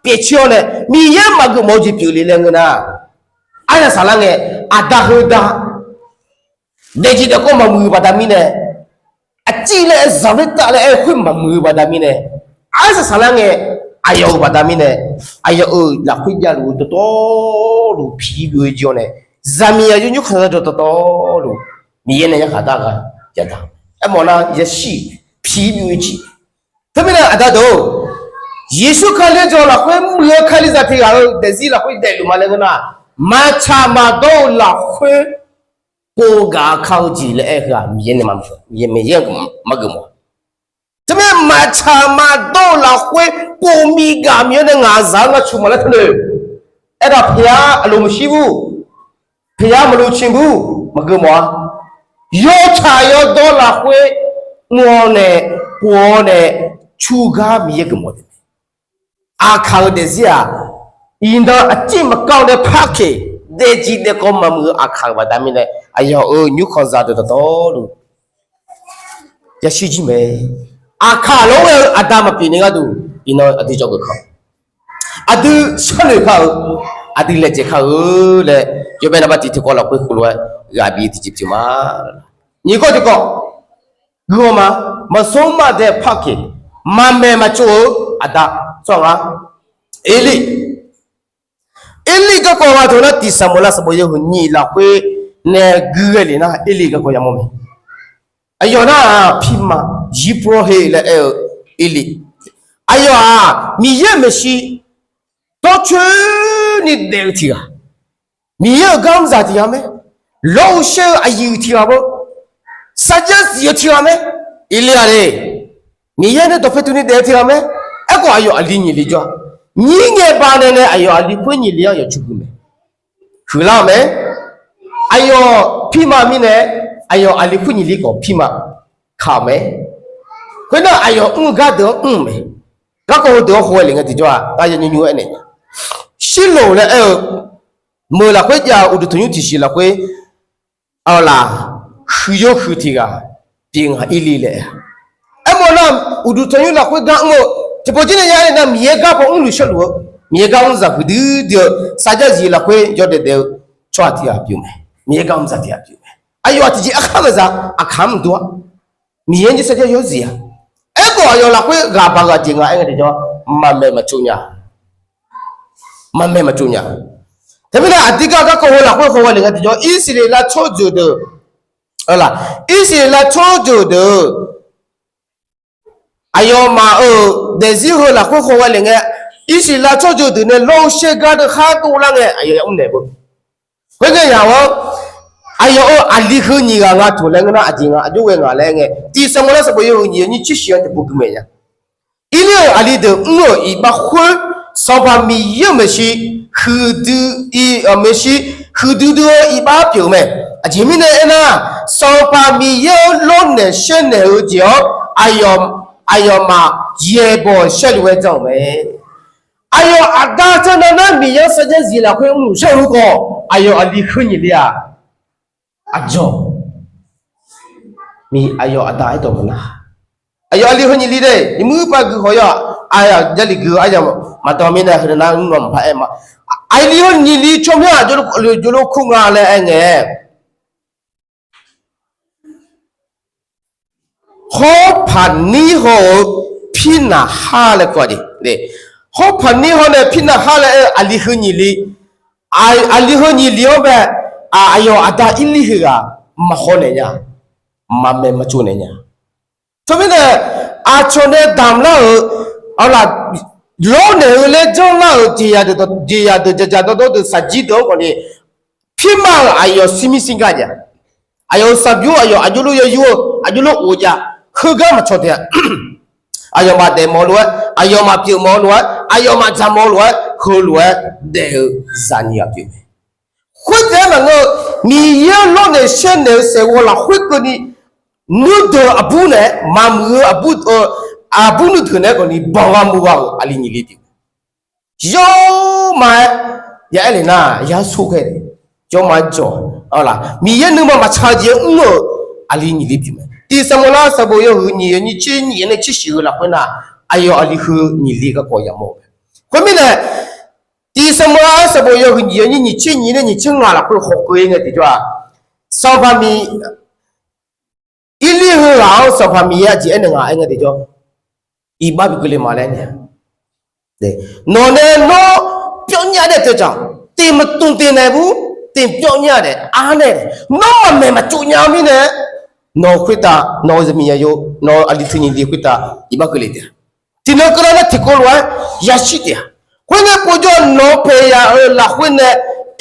Pyaefcir-awr nae Miqyaer maqgeufmawf-eu jeq pyeuf le laer ngeur nar, arsaq saqlar ngae, aqda heu da daefjeq daefkawv maqmuiq-eu baqda mirnae, aqcir laer aer zanqler tav laer aer-eu khoer maqmuiq-eu baqda mirnae, arsaq saqlar ngae, aqyawf-euq baqda mirnae, aqyawf-euq lafkhoer javluf-eu dawqtawvluf piqbyov-aer jir-awr nae, zaqmiqzaq yawr nymrkhanqzaq dawqtawvluf Miqyaer nae yarkhaq dar gha yadaq. Aermawf nar yashir piqbymr-eu jeq. Teumirnae aqda deuq-or, Yeqsur Kali-anr jawr lafkhoer muiq-eu Kalizaq tiq ghaq-euq daefzir lafkhoer daefluf ma laer ngeur nar, maqtsaq maqdawr-eu lafkhoer pov gaq-a kar-eu jeq laer aer-eu heu-aq, Miqyaer nae maqgeuf, Miqyaer maqgeuf mawf. Teumirnae maqtsaq maqdawr-eu lafkhoer pov mi gaq Miqyaer nae ngaq zaq-anr ngar cu ma laer teulof. Aertaq pyav aqloq maqshir bur, pyav maqloq ciq bur, maqgeuf mawf-a. Yawtsaq yawdawr lafkhoer mr-awr nae, pov-awr nae, cu gar Miqyaer geufmawf taef mae. Aqkaq-euq daefzir-aq, iqnan aqcir maqkar-awr nae parkeq daefjir daefkawv maqmuiq-eu aqkaq-euq baqda mirnae, aqyawf-euq nymrkhanqzaq deuq dawqtawvluf yashir jir mae. Aqkaq lof-aer ghae-eu aqda maqpyeuf ni gharduq, iqnan aqdui jawrgeuf kar, aqdui sharnoeq kar-eu, aqdui laejae kar-eu laer, yawbae naqba tiq tiqkawv lafkhoer heulof-aer ghaq bif tiqjeq pyeuf ma. Nyiq kawv tiqkawv, guihaw ma, maqsmr maqdae parkeq, maqmaeq maqtsov-eu aqda, tsawrhaq nga, Erlirlirlif garkawv ghaq teu nar, tiq Saqmeuqlav sanqbof yawhuiq nyiq lafkhoer nae gui ghae lef nar, Erlirlirlif garkawv yamawr mae. Aqyawf nar-aq, pirma Yirpawrhe laer aer-eu Erlirlirlif. Aqyawf-aq, Miqyaer-euq maeqshi dawrcoeni daef-eu tiq ghaq, Miqyaer-euq gar mr zaq tiq ghaq mae, lawr-eu shaer-eu aqyuif tiq ghaq beu, sarjax zif-eu tiq ghaq mae, Erlirlirlif. Miqyaer nae dawqpae tuvni daef-eu tiq ghaq mae. Aerkhawf aqyawf aqli nyiq li jawr-a. Nyir ngae banae nae aqyawf aqli khoer nyiq li-anr aqyawf cur gui mae. Huiqlar-eu mae. Aqyawf pirma mirnae, aqyawf aqli khoer nyiq li khawf pirma kaq-euq mae. Khoernar aqyawf mr-eu gardeuq-anr mr-eu mae. Garkawv heudeuq-anr khoer-aer lef ngae tiqjawr-aq, ngar ya nymr nymr aernaeq, Shirloq laer aer-eu meuq lafkhoer jav-eu uqduq tanqnymr tiqsiq lafkhoer, arlaq, huiqyo huiq tiq ghaq pyeuf nga Erlirlirlif laer aer-a. Aermawf nar, uqduq tanqnymr lafkhoer gar mr-eu tiqpawf jir nae ya aer-eu nar, Miqyaer gar paw mrluf shawrluf-eu, Miqyaer gar mr zaq huiqdui dui-eu sarjax zif lafkhoer yawdaef daef-eu tsawrhaq tiq ghaq pyeuf mae. Miqyaer gar mr zaq tiq ghaq pyeuf mae. Aqyawf-aq tiqjeq arkhar maqza, aqkaq mr mqdov-a. Miqyaer nyiq sarjax yawzif-a. Aerkhawf aqyawf lafkhoer ghaq baq ghaq jeq nga aer ngae tiqjawr, maqmaeq maqtsov nya. Maqmaeq maqtsov nya. Teumirnae aqdirgar garkawv heu lafkhoer haw ghae lef ngae tiqjawr, Irsaqleqlav tsawrjeuq deuq, arlaq, Irsaqleqlav tsawrjeuq deuq aqyawfmaf-euq daefzir heu lafkhoer haw ghae lef ngae, Irsaqleqlav tsawrjeuq deuq nae lawr-eu shaer gar deuq khar dovlar ngae aqyawf yamr naeq beu. Khoerngae yaq-anr, aqyawf-euq aqli heu nyiq ghaq nga toq laer ngeur nar, aqjeq nga aqjox ghae nga laer aer ngae, tiq Saqmeuqlav sanqbof yawhuiq nyiq-eu nyiq tser shif-anr tiqpov gui mae nya. Erlirlirlif-euq aqli deuq mr-euq iqbax khoer, Sanqpaq Miqyaer-euq maeqshi huiqdui, maeqshi huiqdui dui-eu iqbax pyeuf-eu mae. Aqjeq mirnae aernar, Sanqpaq Miqyaer-euq lawrnaeq shaernaeq-eu jeq-anr, aqyawf, aqyawfmaf yaeqbawq shaerluf-aer jan-euq mae. Aqyawf aqda janr nar nar, Miqyaer-anr sarjax zif lafkhoer mrluf shaerluf khawf, aqyawf aqli heu nyiq li-aq, aqjawq, aqyawf aqda aerdawq maqnar. Aqyawf aqli heu nyiq li de, iqmuir pav gui haw-awr, aqyawf Jarlif gui-eu aryamq maqdan mirnae, heu nar mrluf maqpar aer ma. Aqli heu nyiq li tsawrmyanr-aq, jawrluf kur nga laer aer ngae, Hawrpaqnir haw-eu Pirnaqhar laer kur-a jeq. Hawrpaqnir haw nae Pirnaqhar laer aer-eu aqli heu nyiq li, aqli heu nyiq li-anr bae, aqyawf aqda Irlirheuq ghaq maqhaw naeq nya, maqmaeq maqtsov naeq nya. Teumirnae aqcawq nae damq lar-euq, arlaq, lawrnaeq-eu laer janrlar-euq jeqzaq deuq, jeqzaq deuq, dzaqdzaq dawrdawr deuq, saqjir deuq-anr khawfni, pirma-euq aqyawf shirmir shirgar jeq, aqyawf-euq saqbyur, aqyawf aqjox lof yawyur-eu, aqjox lof of jav, heugar maqcawq taef-a. Aqyawfmaf daef mawf-eu lof-aer, aqyawfmaf pyeuf mawf-eu lof-aer, aqyawfmaf dzaq mawf-eu lof-aer, heulof-aer daef-eu zaqnyiq ghaq pyeuf mae. Khoertaef-aer maqngeur-eu, Miqyaer-anr lawrnaeq shaernaeq-eu saeqghawv lafkhoer keuvni, nuideuq aqbur naeq-aer maqmuiq-eu aqbur, aqbur nuideuq naeq-aer khawfni banq gha muv gha-euq aqli nyiq li pyeuf mae. Yawma-aer, ya aer lef nar, yar sor ghae, yawma-aer jawq, arlaq, Miqyaer nuima maqtsaq-eu jeq-anr mr-euq aqli nyiq li pyeuf mae. Tiq Saqmeuqlav sanqbof yawhuiq nyiq, yawnyir tser nyiq nae tser shif-eu lafkhoer nar, aqyawf aqli heu nyiq li garkawv yamawr-eu mae. Khoermirnae, tiq Saqmeuqlav sanqbof yawhuiq nyiq, yawnyir nyiq tser nyiq nae nyiq tser ngaq lafkhoer hawkeuv-ir ngae tiqjawr-aq, Sanqpaq Miq, Irlirheuq ghaq-anr Sanqpaq Miqyaer aqjeq aernaeq nga aer ngae tiqjawr, iqbax bi keuvle ma laer aer naeq-a. Nawq nae nawr pyawr nya daef teudzaq, tiq maqtmq tiq naeq bur, tiq pyawr nya daef arnae, nawr maqmaeq maqtsov nya-eu mirnae, Nawq-eu khoertav, nawq-eu zaqmiqzaqyo, nawq-eu aqli teu nyiq li khoertav iqbax keuvle taef-a. Tiqnan keuvlar nar tiqkawv lof-aer yashir taef-a. Khoerngae povjawr nawq-anr paeq yaf-euq lafkhoer nae,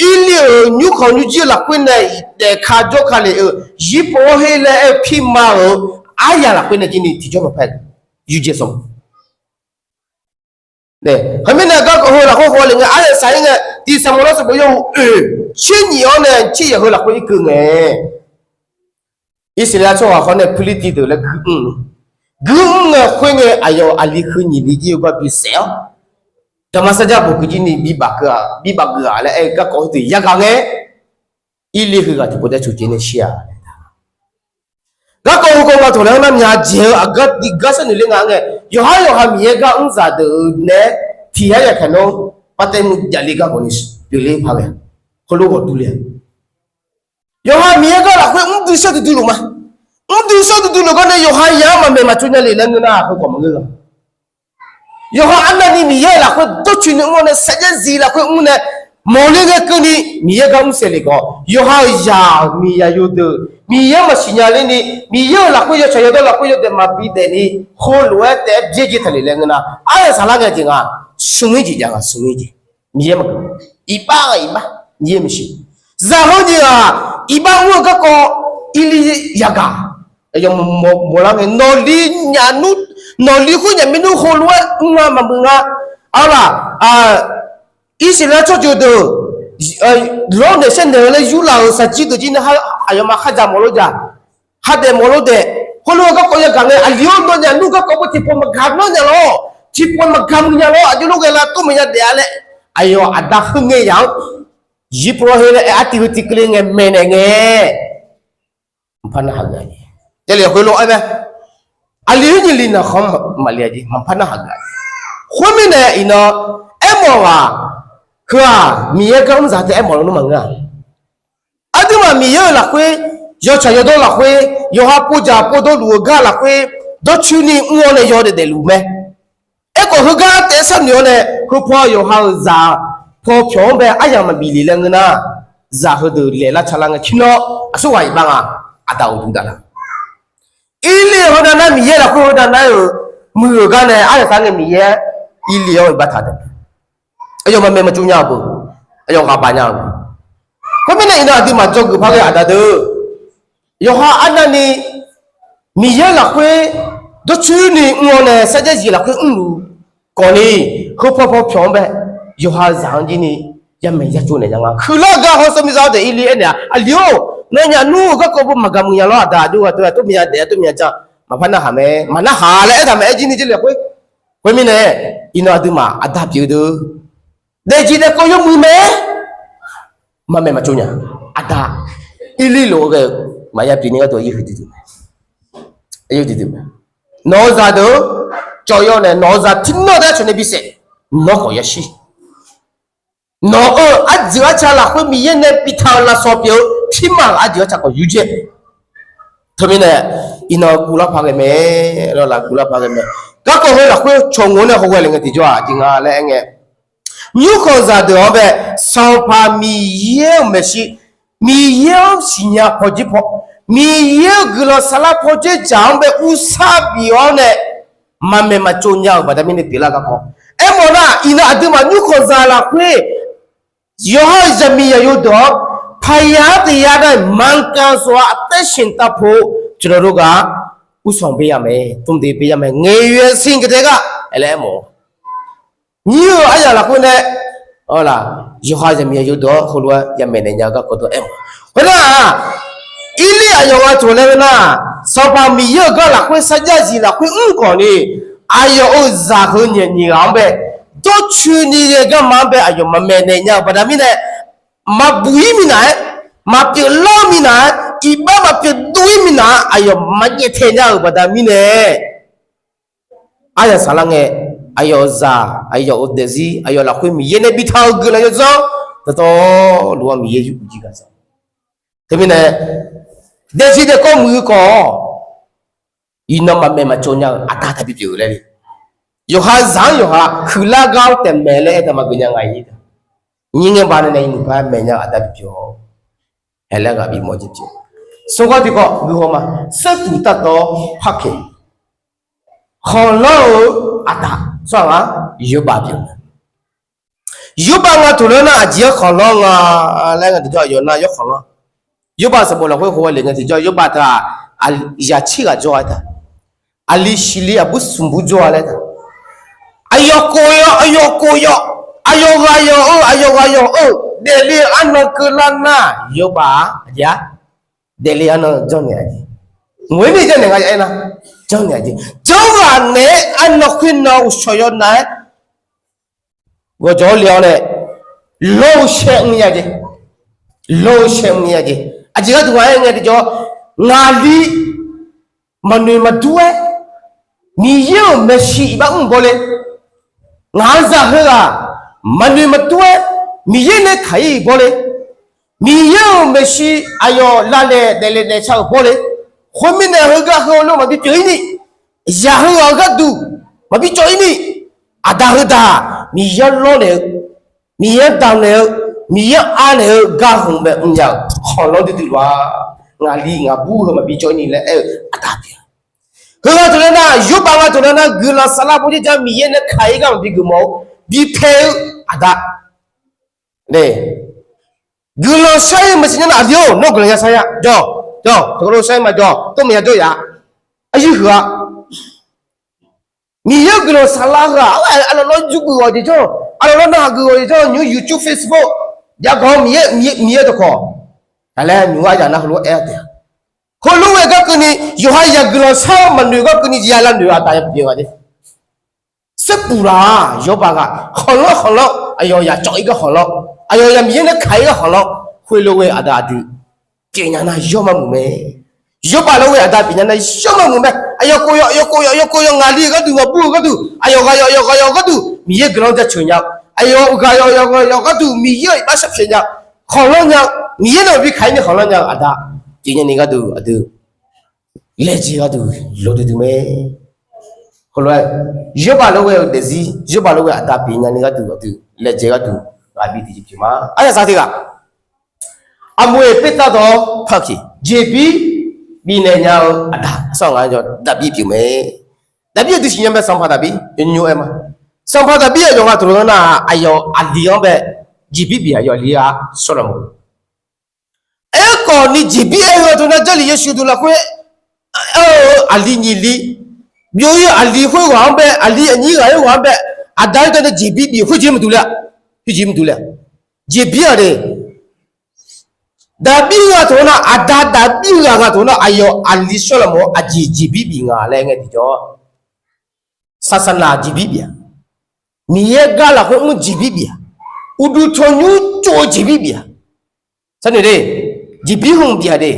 Irlih-euq nymrkhanq nymrjir-eu lafkhoer nae daefka jawrka lef-euq zifpov-anr her laer aer-eu pirma-euq aryaq lafkhoer nae jirni tiqjawr maqpar yurdzae sawr ma. Heumirnae garkawv heu lafkhoer haw le ngae, aryaq saq-ir ngae, tiq Saqmawr lawr sanqbof yawhuiq oeq tser nyif-anr nae tser yaf heu lafkhoer irkeuv ngae, Irsaqleqlav tsawrhaq hawr nae Pirlirtiv deuq laer guir mr-eu, guir mr ngae khoerngae aqyawf aqli heu nyiq li jir-eu gar bisaef-awr, daqma sarjar bof keuv jir ni bi baf geuf-aq, bi baf geuf-aq laer aer-eu garkawv heudeuq yagaq ngae, Irlih heughaq tiqpov taef-aer cuf jeq nae shir-aq. Garkawv heu kawv ma tawq laer-anr nar myaq jeq-eu aqgar tiqgar sharnoeq ler nga ngae, yawqhar yawqha Miqyaer gar mr zaqdeuq-euq nae-aer tiq yar yaqkaq nawr par tae mr javle garkawv ni pyeufler paq ghae, heulof ghawq durle-a. Yawqha Miqyaer gar lafkhoer mrdui shar duidui luf ma. Mrdui shar duidui luf gar nae yawqha yaq-anr maqmaeq maqtsov nya le laer ngeur nar, heukawq maqngeur-a. Yawqha arnavni Miqyaer-euq lafkhoer dawrcoeni mr-awr nae sarjax zif lafkhoer mr nae mawqle ngae keuvni Miqyaer gar mr saef le khawf, yawqha-euq zaqmiq zaqyo deuq Miqyaer maqsiq nya lerni, Miqyaer-euq lafkhoer yawtsaq yawdawr lafkhoer yawdaef maqbi daefni, heulof-aer taef-aer byaerdzae taq le laer ngeur nar, aryaq saqlar ngae jeq nga, smq-ir jeq jav nga, smq-ir jeq. Miqyaer maqgeuf, iqbax-aq iqbax, Miqyaer maqsiq. Zaq heu jeq-aq, iqbax mr-eu garkawv Irlih yagaq. Aqyawf mawqlar ngae, nawqli nyaf nmr, nawqli khoer nyaf maernmr heulof-aer mr nga maqmuiq nga. Arlaq, Irsaqleqlav tsawrjeuq deuq lawrnaeq shaernaeq-eu laer yurlaf-euq saqjir deuq jir nae aqyawfmaf khardzaq mawf lof dzaq, khardaef mawf lof daef, heulof-eu garkawv yagaq ngae, aqli-or nawnyaf nmr garkawv beu tiqpawf maqgaq nawr nya lawr, tiqpawf maqgaq muiq nya lawr, aqjox lof ghae lavtawv maqya daef-a laer, aqyawf aqda heu ngae yaq-anr zifpov-anr her laer aer artiv heu tiqkeuvle ngae maeqnaeq ngae, maqpar narhaq gaq-a. Jarlif khoerlof-aer mae, aqli-anr nyiq li naqkhanr maqli-a jeq maqpar narhaq gaq. Khoermirnae iqnan aermawf-aq, heu-aq Miqyaer gar mr zaq taef aermawf lawnmr maqngeur-a. Aqduimaf Miqyaer-euq lafkhoer, yawtsaq yawdawr lafkhoer, yawqha povdzaq povdawr luf-eu gar lafkhoer dawrcoeni mr-awr nae yawdaef daefluf mae. Aerkhawf heugar taef-aer sharnoeq-awr nae, heupaw yawqha-euq zaq paw pyawq-anr bae aryamq maqbif le laer ngeur nar, zaq heudeuq laeq lar ca lar ngae tiqnan aqsurghaq iqbax nga, aqda uqduq daq lar. Irlih-eu heu nav nar Miqyaer lafkhoer heu nav nar-euq muiq-euq gar nae aryamq sar ngae Miqyaer Irlih-anr iqbax taq daef. Aqyawf maqmaeq maqtsov nya-eu beu, aqyawf ghaq baq nya-eu beu. Khoermirnae iqnan aqduimaf dzawgeuf par ghae aqda deuq, yawqha arnavni Miqyaer lafkhoer dawrcoeni mr-awr nae sarjax zif lafkhoer mrluf khawfni, heupaw paw pyawq-anr bae yawqha zaq-anr jir ni yamaeq yatsov naeq nya nga. Huiqlar gar hawsawr miqzaq-awr daef Irlih aernaeq-a, aqli-or nawnyaf nmr-eu garkawv beu maqgaq muiq nya lawr, aqda aqjox ghaq teu ghaq tov maqya daef-a tov maqya jan, maqpar narhaq mae, maqnarhaq laer aertaq mae. Aer jir ni jarlif khoer. Khoermirnae iqnan aqduimaf aqda pyeuf-eu deuq daefjeq daefkawv yawmuiq mae. Maqmaeq maqtsov nya. Aqda Irlih lof-aer ghae-eu maqya pyeuf ni gharduq aqyuif huiqdui dui mae. Nawq-eu zaqdeuq-or, cawv yawr nae nawq-eu zaq tiqnan taef-aer cawq nae bisaef, nawr khawf yashir. Nawq-euq arjeuq arca lafkhoer Miqyaer nae bitaq-euq lafsawq pyeuf-eu pirma-euq arjeuq arca khawf yurdzae. Teumirnae iqnan guvlar paq ghae mae, lawrlaf guvlar paq ghae mae. Garkawv heu lafkhoer cawq ngoq-awr nae hawghae le ngae tiqjawr-aq jeq nga laer aer ngae, nymrkhanq zaqdeuq-anr bae Sanqpaq Miqyaer-euq maeqshi, Miqyaer-anr siqnya pawdzer paw, Miqyaer-euq guiqlanq saflar pawdzer dzaq-anr bae ursar bif-awr nae maqmaeq maqtsov nya-euq baqda mirnae pyeuflar garkawv. Aermawf nar iqnan aqduimaf nymrkhanq zaq lafkhoer yawqha-euq zaqmiq zaqyo deuq-anr paqya-aer taef-a nar manqkaq sawq-a aqtaer shanq tav po cawqdawq dov gaq-a, ursanq byaer ya mae, tmqdeq byaer ya mae, ngaeqyaer sin gaq tae gar aer laer aermawf-a. Nyir-euq aryaq lafkhoer nae, laq, yawqha zaqmiq zaqyo deuq-anr heulof-aer yamaeq naeq nya-eu garkawv deuq aermawf. Khoernar-aq, Irlih aqyawf nga taq laer ngeur nar, Sanqpaq Miqyaer-euq gar lafkhoer sarjax zif lafkhoer mr khawfni, aqyawf-euq zaq heu nyiq ghaq-anr bae dawrcoeni ghae garma-anr bae aqyawf maqmaeq naeq nya-euq baqda mirnae, maqbuq-ir minav-aer, maqpyeuf lar-eu minav-aer, iqbax maqpyeuf dov-ir minav-aer aqyawf maqjaev taeq nya-euq baqda mirnae, aryaq saqlar ngae, aqyawf-euq zaq, aqyawf-euq daefzir, aqyawf lafkhoer Miqyaer nae bitaq-euq guiqlanq yawdzanr dawqtawvluf-anr Miqyaer yur jir gaq za. Teumirnae daefzir daefkawv muiq-eu khawf-awq, iqnan maqmaeq maqtsov nya-euq aqda taqbi pyeuf-eu laer le. Yawqha zaq-anr yawqha huiqlar gar-anr taef maeq laer aer taq maqgeuf nya nga-ir. Nyir ngae baqdanae iqnuq par maeq nya-eu aqda pyeuf-awq. Haeq laer ghaq bimawr jir pyeuf. Smrgar tiqkawv guihaw ma, sertuq tavtawv parkeq, khanqlanr-eu aqda, tsawrhaq nga, yawbav pyeuf-eu. Yawbav nga toqlanr nar aqjeq-anr khanqlanr nga laer nga tiqjawr, aqyawf nar yawkhanqlanr. Yawbav sanqbof lafkhoer khoerghaq le nga tiqjawr, yawbav teu-aq, zaqtser ghaq jawr-a taq. Aqli shiqli aqbur smqbur jawr-a laer taq. Aqyawf khof yawq, aqyawf khof yawq, aqyawf ghaq yawq-eu, aqyawf ghaq yawq-eu, daefle arnan keuvlar nar yawbav-a, aqjeq-a, daefle arnan janrnaeq-a jeq. Ngoeq-aer ni janrnaeq nga aer nar, janrnaeq-a jeq. Janrghaq naeq-aer arnan khoernan uqshawq yawnav-aer ghawqjawq-awr le-awr nae, lawr-eu shaer mr-ir-a jeq. Lawr-eu shaer mr-ir-a jeq. Aqjeq gharduq nga aer ngae tiqjawr, ngaqli maqnoeq maqdur-aer, Miqyaer-euq maeqshi iqbax mr-euq bawle. Ngaq-anr zaq heughaq maqnoeq maqdur-aer, Miqyaer nae kaq-ir-euq bawle. Miqyaer-euq maeqshi aqyawf lavlaeq daefle daefca-euq bawle. Khoermirnae heugar heu-eu lor maqbi pyeuf-ir ni, zaq heughaq-eu gharduq maqbi cawv-ir ni, aqda heudaq Miqyaer-anr lawrnaeq-eu, Miqyaer-anr damnaeq-eu, Miqyaer-anr anaeq-eu gar hmq mae mrnya-euq khanqlanr duidui lof-a. Ngaqli ngaqbur heu maqbi cawv-ir ni laer aer-eu aqda pyeuf-a. Heughaq toqnae nar, yawbav nga toqnae nar, guiqlanq saflar bawr jir jar Miqyaer nae kaq-ir gar maqbi geufmawf-eu, bi pae-eu aqda. Guiqlanq shar-ir maqsiq nya nar aqli-or, nawr guiqlanq ya shar nya jawr, jawr, teulof shar-ir maqjawr, tov maqya jawr yaf. Aqyuif huiq-a. Miqyaer-euq guiqlanq saflar heu-aq, arlawr lawr yur geuf ghawq jeq janr, arlawr lawr narhaq geuf ghawq jeq janr, nymr YouTube, Facebook, jav gaq-awr Miqyaer, Miqyaer dawqkawq, taq laer nymq-ar yaf nar heulof-aer aer-a taef-a. Heulof-aer gar keuvni yawqha yaq guiqlanq shar-eu maqnoeq gar keuvni ya lavnoeq-eu aqda ya pyeuf nga jeq. Serpuq laq-aq yawbav ghaq khanqlanr khanqlanr, aqyawf yaq cawv-ir gar khanqlanr, aqyawf yaq Miqyaer nae kaq-ir gar khanqlanr, khoerlof-aer aqda aqdui pyeufnya nar yawr mar muiq mae. Yawbav lof-aer aqda pyeufnya nar yawr mar muiq mae. Aqyawf khof yawq, aqyawf khof yawq, aqyawf khof yawq, ngaqli gharduq, ngaqbur-eu gharduq, aqyawf ghaq yawq, aqyawf ghaq yawq gharduq Miqyaer guiqlanq jaceuq nya-eu, aqyawf ghaq yawq, aqyawf ghaq yawq gharduq Miqyaer-euq iqbax shar pyaeq nya-eu, khanqlanr nya-eu, Miqyaer nae maqbi kaq-ir ni khanqlanr nya-eu aqda pyeufnya ni gharduq aqdui laejae gharduq lof duidui mae. Khoerlof-aer, yawbav lof-aer-eu daefzir, yawbav lof-aer aqda pyeufnya ni gharduq aqdui laejae gharduq ghaq bi tiqjeq pyeuf ma. Aryaq saq tiq ghaq, Aqmoeq Pertav dawq-awr paqkeq jeqbir bifnaeq nya-eu aqda, sar nga Daqbir pyeuf mae. Daqbir aqdui siqnya mae, sanqpaq Daqbir nymr aer ma. Sanqpaq Daqbir aqyawf nga taqlof nar nar, aqyawf aqli-anr bae jeqbir bif, aqyawf aqli-a Sawrlaqmoq. Aerkhawf ni jeqbir aer-eu aqdui nar Jarlif yawshuif duq lafkhoer aer-eu aqli nyiq li, byov-ir aqli khoerghaq-anr bae, aqli aqnyir ghaq khoerghaq-anr bae, aqda-aer dawr nae jeqbir bif khoerjeq maqduq le-a, khoerjeq maqduq le-a. Jeqbir-aq de, Daqbir-eu aqdui nar aqda Daqbir-eu ghaq nga taq nar aqyawf aqli Sawrlaqmoq-anr aqjeq jeqbir bif nga laer ngae tiqjawr, saqsaqnaq jeqbir bif-a, Miqyaer gar lafkhoer mr jeqbir bif-a, uqduq tanqnymr tsov-eu jeqbir bif-a. Sar noeq de, jeqbir hmq bif-a de,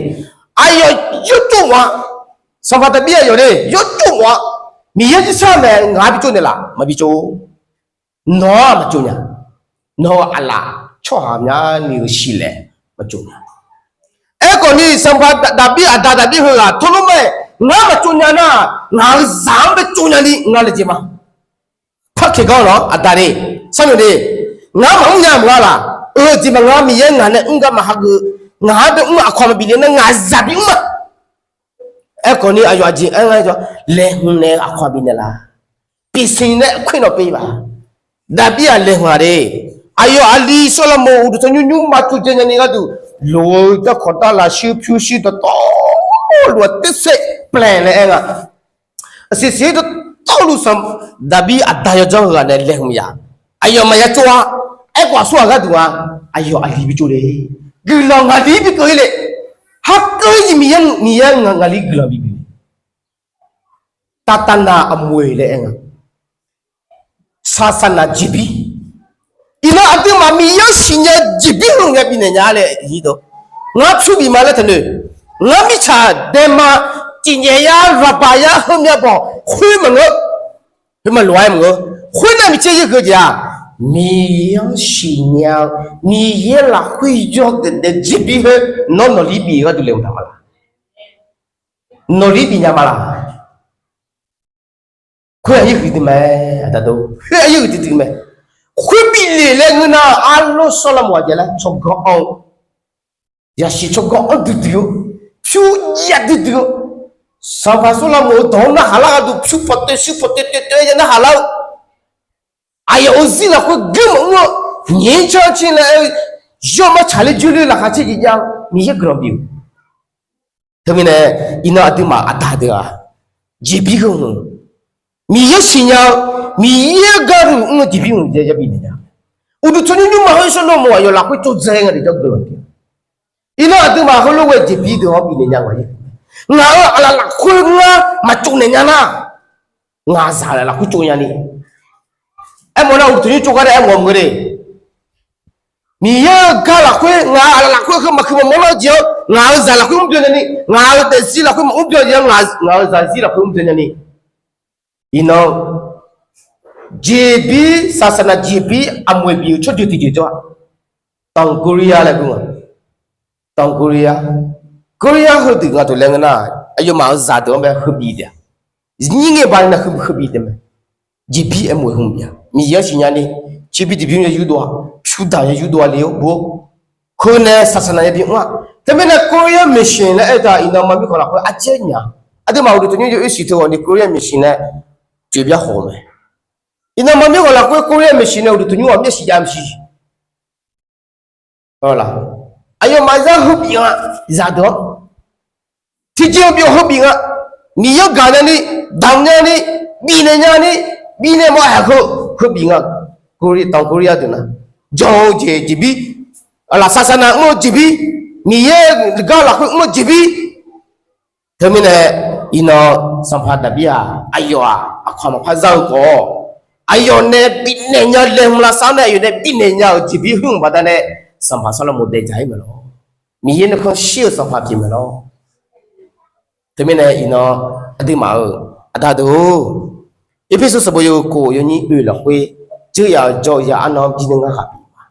aqyawf yawtsov mawf-a, sanqpaq Daqbir aqyawf de yawtsov mawf-a, Miqyaer jirsar mae ngaq-anr bi tsov naeqlaf maqbi tsov, nawq-anr maqtsov nya, nawq-euq aqlaf tsawrhaq myani-eu siqlaeq maqtsov nya. Aerkhawf ni sanqpaq Daqbir aqda Daqbir heughaq tawrlawr mae, ngar maqtsov nya nar, ngaq-euq zaq-anr bae tsov nya ni ngar laejae ma. Parkeq gar lawr aqda de, sar noeq de, ngar maqmr nya maqnga laf, eu jeq maqnga Miqyaer ngaq nae mr gar maqhageuf, ngaq-anr bae mr aqkawq maqbif le nar ngaq zaq bimr ma. Aerkhawf ni aqyawf aqjeq aer nga, laeqhmq naeq-eu aqkawq bifnaeq laf, pyeufsiq nae khoer nawq pyeuf-ir baf. Daqbir-aq laeqhmq-a de, aqyawf aqli Sawrlaqmoq uqduq tanqnymr nymrma tsov dzae nyani gharduq, loq-eu darkawq darlaf shuir pyur shuir dawqtawvluf-aq terser plaeq nae aer nga. Aqsiq siq-ir dawqtawvluf sanq Daqbir aqda yawdzanr heughaq nae laeqhmq yaf. Aqyawf maqya tsov-a. Aerkhawf aqsur ghaq gharduq-a, aqyawf aqli bi tsov le. Guiqlanq ngaqli bi keuv-ir le. Harkeuv-ir jeq Miqyaer, Miqyaer ngaqli guiqlanq bi bif le. Taqtaqnaq aqmoeq laer aer nga. Saqsaqnaq jeqbir. Iqnan aqduimaf Miqyaer-anr siqnya-eu jeqbir hmq nya bifnaeq nya laer ir dawq. Ngar pyur bif ma laer taqnoeq. Ngar mirtsaq daema, tiqnyaeq yar, raqbaq yar, heumyav bawq khoer maqngeur. Khoer maqloq-aer maqngeur. Khoernav micaer yaer keuv jeq-aq, Miqyaer-anr siqnya-eu, Miqyaer lafkhoer yawdaef daef jeqbir khoer nawr nawqli bif gharduq laeqhmq taq ma laq? Nawqli bif nya ma laq? Khoer aqyuif huiqdui mae, aqda dawq. Khoer aqyuif huiqdui dui mae. Khoer bif le laer ngeur nar, arlawr Sawrlaqmoq aqjeq laer tsawrganr anr-eu, yasiq tsawrganr anr duidui-eu, pyur ya duidui-eu, Sanqpaq Sawrlavmawf-euq dawq-anr narhaq lar gharduq pyur pawqtoev shuir pawqtoev toev toev-aer ya narhaq lar-eu, aqyawf-euq zir lafkhoer guir maqmr-eu, nyiq-aer car cer laer aer-eu, yawr mar tsaqler joerler laqkhaq caer jeq jav-eu Miqyaer guiqlanq bif-euq. Teumirnae, iqnan aqduimaf aqda deuq-aq, jeqbir heu hmq, Miqyaer siqnya-eu, Miqyaer-anr gar-eu mr-eu jeqbir hmq yabi naeq nya. Uqduq tanqnymr nymrma-anr shawrlar mawf aqyawf lafkhoer tsovdzae nga deuq jawr guiqlanq bif-a. Iqnan aqduimaf heulof ghae jeqbir deuq-anr bifnaeq nya nga. Ngaq-euq aqlaf lafkhoer ngar maqtsov naeq nya nar, ngaq zaq lafkhoer tsov nyani. Aermawf nar uqduq tanqnymr tsov gar nae aermawf maqngeur de. Miqyaer-euq gar lafkhoer ngaq-euq aqlaf lafkhoer heu maqkuiq maqmawr lar-eu jeq-anr ngaq-euq zaq lafkhoer mr byan nyani, ngaq-euq daefzir lafkhoer maqmr byan jeq-anr ngaq-euq zaqzir lafkhoer mr byan nyani. Iqnan, jeqbir, saqsaqnaq jeqbir aqmoeq bif-eu tsawrjeuq tiqjeuq jawr-a, Tanqgoriya laer gu nga. Tanqgoriya, Goriya heudeuq nga deuq laer ngeur nar, aqyawfmaf-euq zaqdeuq-anr bae heubif taef-a. Nyir ngae baqdanae heu heubif taef mae. Jeqbir aermoeq heu bif-a. Miqyaer-anr siqnya ni, jeqbir tiqbymr ya yurdov-a, pyur daq ya yurdov-a le-awr bo-awr, heu nae saqsaqnaq yabi mr-a. Teumirnae Korea maeqshi laer aer-eu taq iqnan maqmir khawf lafkhoer arjaer nya. Aqduimaf uqduq tanqnymr yawoer siq teu ghawqni Korea maeqshi nae joeqbyar khawf-eu mae. Iqnan maqmir khawf lafkhoer Korea maeqshi nae uqduq tanqnymr ghawq myavsiq jav maqsiq. Aqyawfmaf zar heubif nga, zaqdeuq-anr tiqjeq-eu byov heubif nga. Miqyaer-anr gaq nyani, damq nyani, bifnaeq nyani, bifnaeq mawf-aer heu heubif nga. Tanqgoriya deuq nar, jawr-eu jeq jeqbir, lafsaq saqnaq mr-eu jeqbir, Miqyaer gar lafkhoer mr-eu jeqbir. Teumirnae, iqnan sanqpaq Daqbir-aq, aqyawf-aq aqkawq maqpar zar-eu khawf, aqyawf nae bifnaeq nya laeqhmq lavsav-anr nae aqyawf nae bifnaeq nya-euq jeqbir hmq baqdanae sanqpaq Sawrlavmawf daef dzaq-ir maeq lawr. Miqyaer nuikhanr shir-euq sanqpaq pyeuf maeq lawr. Teumirnae iqnan aqduimaf-euq aqda deuq-or, Erpersu sanqbof yawhuiq kof yawnyir oe lafkhoer, dzeur yaf-euq jawr-eu ya arnan-anr binae ngar ghaq bif ma.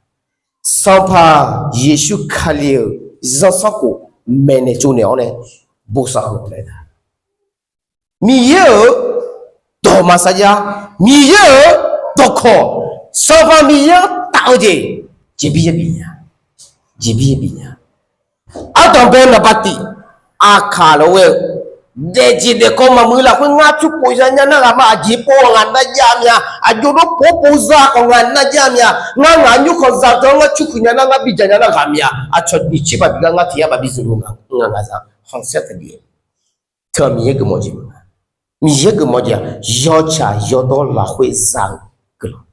Sanqpaq Yeqsur Kali-euq zanrsanrkhof maeqnaeq tsovnaeq-awr nae bosav heu-awq laer-a. Miqyaer-euq dawq maqsar jar, Miqyaer-euq dawqkawq, Sanqpaq Miqyaer-anr taf-eu jeq, jeqbir yabi nya, jeqbir yabi nya. Ardanqbae naqba tif, aqkaq lof-aer, daefjeq daefkawv maqmuiq lafkhoer ngar pyur pov ya nya nar ghaq ma. Aqjeq pov-awq ngaq nar jav mya. Aqjox lor pov pov za khawf ngaq nar jav mya. Ngar ngaq nymr khawf za dawr ngar cur huiq nya nar ngar bi jaq nya nar ghaq mya. Aqcawq nyiq tser baq bi gar ngar tiq yar baq bi zmq luf nga, ngar ngaq za khanqsaer taef bi-eu. Teu-aq Miqyaer geufmawf jeq maqnga. Miqyaer geufmawf jeq-aq yawtsaq yawdawr lafkhoer za-eu guiqlanq.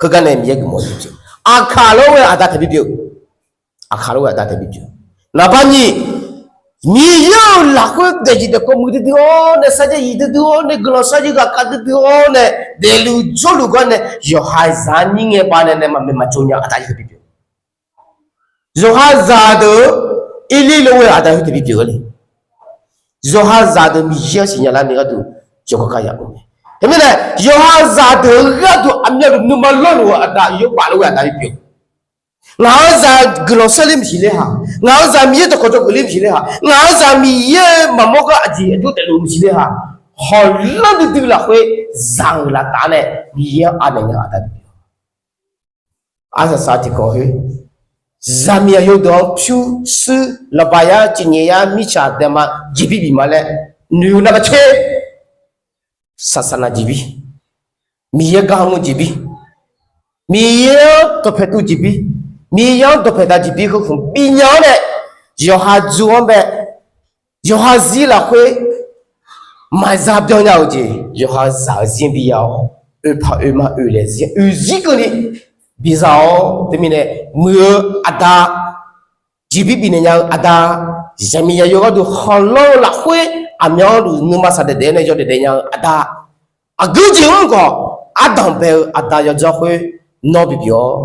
Heugar nae Miqyaer geufmawf jeq, aqkaq lof-aer aqda taef bi pyeuf-eu. Aqkaq lof-aer aqda taef bi pyeuf-eu. Naqba nyiq, Miqyaer-euq lafkhoer daefjeq daefkawv muiq duidui-awr nae, sarjax yif duidui-awr nae, guiqlanq sharjir ghaqkhav duidui-awr nae, daefluf jawrluf gar nae yawqha zaq-anr nyir ngae baqdanae nae maqmaeq maqtsov nya aqda taef bi pyeuf-eu. Yawqha zaqdeuq-eu Erler lof-aer aqda heu taef bi pyeuf-eu le. Yawqha zaqdeuq Miqyaer-anr siqnya lar ni gharduq yawkhav khav ya mr mae. Teumirnae yawqha zaqdeuq-eu gharduq aqmyanluf nuima lawrluf-eu aqda yawbaf lof-aer aqda bi pyeuf-eu. Ngaq-euq zaq guiqlanq sharler maqsiq ler haq, ngaq-euq zaq Miqyaer dawqkawq dzawgeuf ler maqsiq ler haq, ngaq-euq zaq Miqyaer maqmawr gar aqjeq aqjox daefluf maqsiq ler haq, hawqlanr duidui lafkhoer zaq-euq laftaf nae Miqyaer-anr anaeq nya aqda bi pyeuf-eu. Arsaq saq tiqkawv khoer, zaqmiq aqyawf deuq-anr pyurshuir laqbaq yar, ciqnyaeq yar, mirtsaq daema jeqbir bif ma laer noeq-eu navmaqtser, saqsaqnaq jeqbir, Miqyaer gar mr-eu jeqbir, Miqyaer-anr dawqpae tuv jeqbir, Miqyaer-anr dawqpae dav jeqbir heu khmq bifnya-awr nae, yawqha jur-anr bae, yawqha zir lafkhoer maqza byan nya-eu jeq, yawqha zaq-eu zir-anr bi ya-awr, oeqpaq oeqma oeqlaeq zir oeqzir keuvni biza-awr, teumirnae muiq-eu aqda, jeqbir bifnaeq nya-eu aqda, zaqmiq yaqyawf gharduq khanqlanr-eu lafkhoer aqmyanluf nuima saqdaeq daef-aer nae yawdaef daef nya-eu aqda, aqgeu jeq mr khawf, ardanq bae-eu aqda yawdzanr khoer nawr bipyeuf-awr,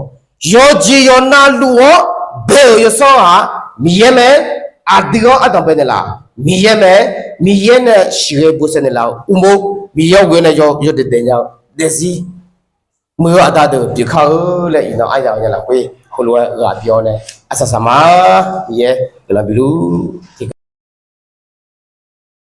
yawqjeq yawqnav luf-awr bae-euq yawsanr-aq, Miqyaer mae. Aqdui-anr ardanq bae naeqlaf, Miqyaer mae. Miqyaer nae siqghae bosaev naeqlaf-eu uqmov, Miqyaer-anr ghoe nae yawdaef daef nya-eu daefzir, muiq-eu aqda deuq pyeufkar-eu laer iqnan aryaq nya lafkhoer heulof-aer ghaq bif-awr nae arsaq saq ma. Miqyaer guiqlanq biluf tiq